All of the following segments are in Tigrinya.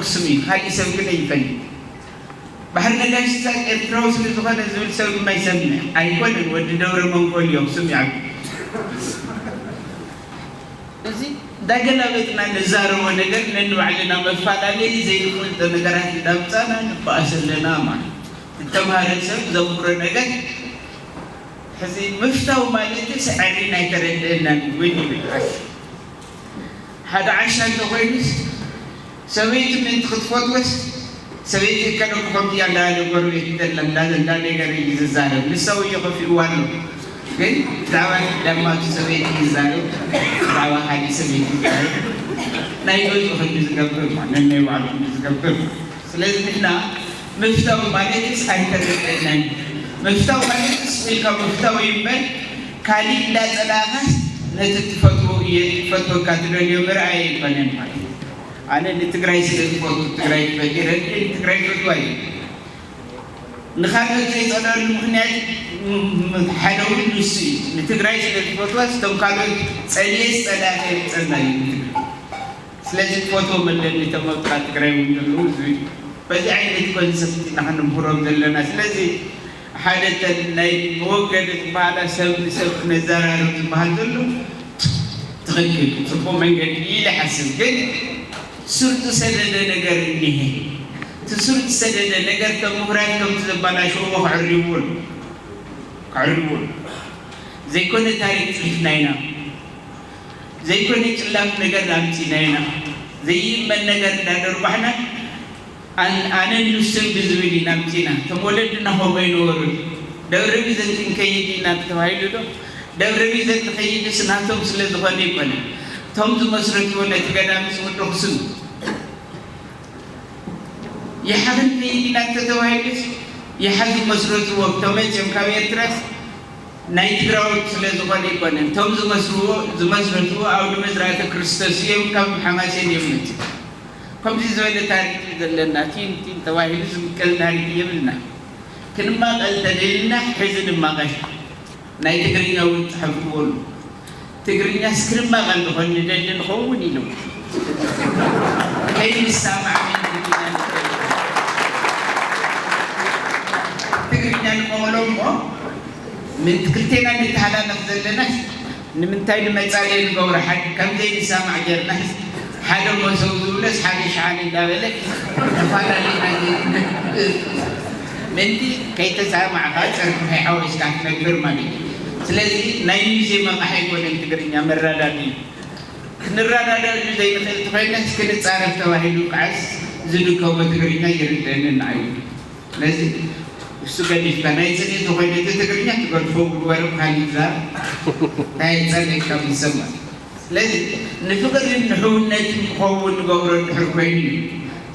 ኣኽሱም እዩ፣ ካሊእ ሰብ ግን ኣይፈልጥ። ባሕሪ ነጋሽ ኢሳቅ ኤርትራዊ ስለ ዝኾነ ዝብል ሰብ ድማ ይሰምዕ ኣይኮነን። ወዲ ደብረ መንኮል እዩ፣ ኣኽሱም ይዓቢ። እዚ እንዳገላበጥና ንዛረቦ ነገር ነንባዕልና መፈላለዪ ዘይንፈልጦ ነገራት እንዳምጻና ንበኣስ ኣለና ማለት እዩ። ዝተምሃረ ሰብ ዘምክሮ ነገር ሕዚ ምፍታው ማለትስ ኣዕሪን ኣይተረድአናን እውን ይብል። ሓደ ዓሻ እንተኾይኑስ ሰበይቲ ምእንቲ ክትፈትወስ ሰበይቲ እከለ እኮ ከምዚ እያ እንዳበለ ጎረቤት እንተላ እንዳ- እንዳነገረ እዩ ዝዛረብ። ንሳ ውዮ ከፊእዋ ኣሎ። ግን ብዛዕባ ደማቱ ሰበይቲ ይዛረብ፣ ብዛዕባ ካሊእ ሰበይቲ ይዛረብ። ናይ ገዝኡ ክንዲ ዝገብር ማለት ናይ ባዕሉ ክንዲ ዝገብር። ስለዚ ንሕና ምፍታው ማለትስ ኣይተረድአናን። ምፍታው ማለትስ ኢልካ ምፍታው እዩ እምበር ካሊእ እንዳጸላእካስ ነቲ ትፈትዎ እየ ትፈትወካ ትደልዮ ምርኣይ ኣይኮነን ማለት እዩ። ኣነ ንትግራይ ስለ ዝፈቱ ትግራይ ትፈትየ ረድእ ትግራይ ፈትዋ እዩ። ንኻልኦት ዘይጸልኣሉ ምኽንያት ም- ም- ሓደ እውን ንሱ እዩ። ንትግራይ ስለ ዝፈትዋ እቶም ካልኦት ጸልየ ዝጸላእካ ይብጸላ እዩ ንትግራይ። ስለዚ ክፈትዎም ኣለኒ እቶም ኣብ ጥቓ ትግራይ እውን ዘለዉ ዝብል በዚ ዓይነት ኮንሰፕት ኢና ክንምህሮም ዘለና። ስለዚ ሓደ ተን ናይ መወገዲ ዝበሃላ ሰብ ንሰብ ክነዘራርብ ዝበሃል ዘሎ ትኽክል ጽቡቕ መንገዲ ኢለ ሓስብ። ግን ስር ዝሰደደ ነገር እኒሄ። እቲ ስር ዝሰደደ ነገር እቶም ምሁራት ከምቲ ዘባላሸዎ ክዕርይዎ ኣሎ። ክዕርይዎ ኣሎ። ዘይኮነ ታሪክ ጽሒፍና ኢና። ዘይኮነ ጭላፍ ነገር ኣምጺና ኢና። ዘይእመን ነገር እንዳደርባሕና ኣን- ኣነን ንሱን ብዝብል ኢና ኣምጺና። እቶም ወለድና ከምኡ ኣይነበሩን። ደብረ ቢዘንት ክንከይድ ኢና ተባሂሉ ዶ? ደብረ ቢዘንት ንኸይድስ ናቶም ስለ ዝኾነ ኣይኮነን። እቶም ዝመስረትዎ ነቲ ገዳምስ ወደኹስም ይሓ ክንከይድ ኢና እንተተባሂሉስ ይሓ ዝመስረትዎ ተመፅዮም ካብ ኤርትራስ ናይ ትግራዎት ስለ ዝኾነ ኣይኮነን። እቶም ዝመስርዎ ዝመስረትዎ ኣውዲ መዝራእተ ክርስቶስ እዮም፣ ካብ ሓማሴን እዮም መፅዮም። ከምዚ ዝበለ ታሪክ እዩ ዘለና። ቲን ቲን ተባሂሉ ዝምቀል ታሪክ የብልና። ክንማቐል ተደልና ሕዚ ንማቐል። ናይ ትግርኛ እውን ጽሐፍዎ ኣሎ። ትግርኛስ ክንማቐል ንኾን ንደሊ ንኸውን ኢሉ ከይንሳማዕ ምን ትግርኛ ንደሊ። ትግርኛ ንመቕሎ እሞ ምን ክልቴና ንተሃላለኽ ዘለና ንምንታይ ንመጻለይ ንገብሮ? ሓደ ከም ዘይንሳማዕ ጌርና ሓደ መሶብ ዝብለስ ሓደ ሸሓኒ እንዳበለ ተፋላሊና ምንቲ ከይተሳማዕካ ጸርፊ ከይሓወስካ ትነብር ማለት እዩ። ስለዚ ናይ ሙዚየም ኣቕሓ ኣይኮነን ትግርኛ፣ መረዳድ እዩ። ክንረዳዳሉ ዘይንኽእል ተኾይነስ ክንጻረፍ ተባሂሉ ከዓስ ዝድከሞ ትግርኛ ይርደኒ ንዓይ። ስለዚ እሱ ገዲፍካ ናይ ጽሬት ተኾይነ እቲ ትግርኛ ትገድፎ ጉድጓዶም ካልእ ይዛር ናይ ጸሬት ካብ ዝሰማ። ስለዚ ንፍቕርን ንሕውነትን ክኸውን ንገብሮ እንድሕር ኮይኑ እዩ።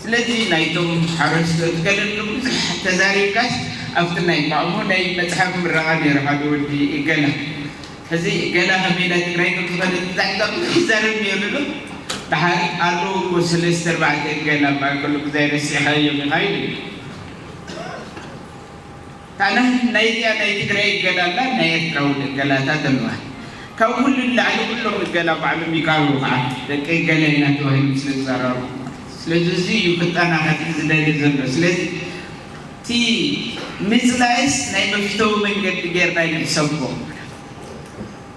ስለዚ ናይቶም ሓረስቶት ገለ ብዙሕ ተዛሪብካስ ኣብቲ ናይ ባዕሙ ናይ መጽሓፍ ምረቓ ነይሩ ሓደ ወዲ ገለ ሕዚ ገላ ከመይ ናይ ትግራይ ከም ዝኾነ ዛዕባ ብዙሕ ይዛረብ ነይሩ ዶ? ደሓር ኣለዉ እኮ ሰለስተ ኣርባዕተ ገላ እባ ከሉ ግዛይ ረሲዕካዮም ኢኻ ኢሉ። ታና ናይዚኣ ናይ ትግራይ ገላ ኣላ፣ ናይ ኤርትራ እውን ገላታት ኣለዋ። ካብ ኩሉ ንላዕሊ ኩሎም ገላ ባዕሎም ይቃልዉ ከዓ ደቂ ገለ ኢና ተባሂሎም ስለ ዝዛረቡ። ስለዚ እዚ እዩ ክጠናኸት ዝደሊ ዘሎ። ስለዚ እቲ ምፅላይስ ናይ መፍተዊ መንገዲ ጌርና ይንሕሰቦ።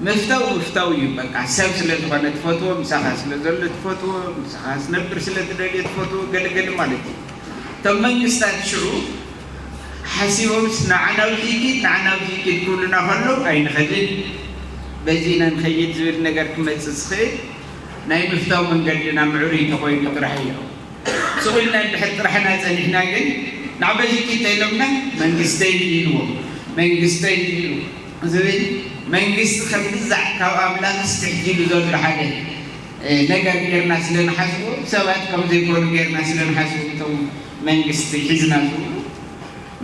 ምፍታው ምፍታው እዩ። በቃ ሰብ ስለ ዝኾነ ትፈትዎ፣ ምሳኻ ስለ ዘሎ ትፈትዎ፣ ምሳኻ ዝነብር ስለ ትደልዮ ትፈትዎ ገለገለ ማለት እዩ። እቶም መንግስታት ሽዑ ሓሲቦምስ ንዓና ኣብዚ ኪድ ንዓና ኣብዚ ኪድ ክብሉና ከለዉ ኣይንኸድን፣ በዚ ኢና ንኸይድ ዝብል ነገር ክመፅእ ዝኽእል ናይ ምፍታው መንገድና ምዕሩይ እንተኾይኑ ጥራሕ እዩ። ስቕ ኢልና እንድሕር ጥራሕና ጸኒሕና ግን ንዓበይ ዝኪድ ኢሎምና መንግስተይ ኢልዎ፣ መንግስተይ ኢልዎ ዝብል መንግስቲ ከም ግዛዕ ካብ ኣምላኽ ስትሕት ኢሉ ዘሎ ሓደ ነገር ጌርና ስለ ንሓስቦ ሰባት ከም ዘይኮኑ ጌርና ስለ ንሓስቦ እቶም መንግስቲ ሒዝና ዝብሉ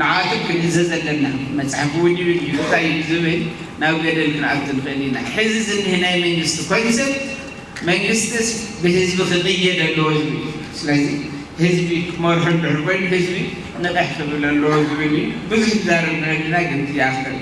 ንዓቱ ክንእዘዝ ኣለና። መጽሓፍ እውን ይብል እዩ እንታይ እዩ ዝብል ናብ ገደል ክንኣቱ ንኽእል ኢና። ሕዚ ዝኒህ ናይ መንግስቲ ኮንሰፕት መንግስትስ ብህዝቢ ክቕየድ ኣለዎ ዝብል እዩ። ስለዚ ህዝቢ ክመርሖ እንድሕር ኮይኑ ህዝቢ ንቕሕ ክብል ኣለዎ ዝብል እዩ። ብዙሕ ይዛረብ ንረድና ግን እዚኣ ክረድ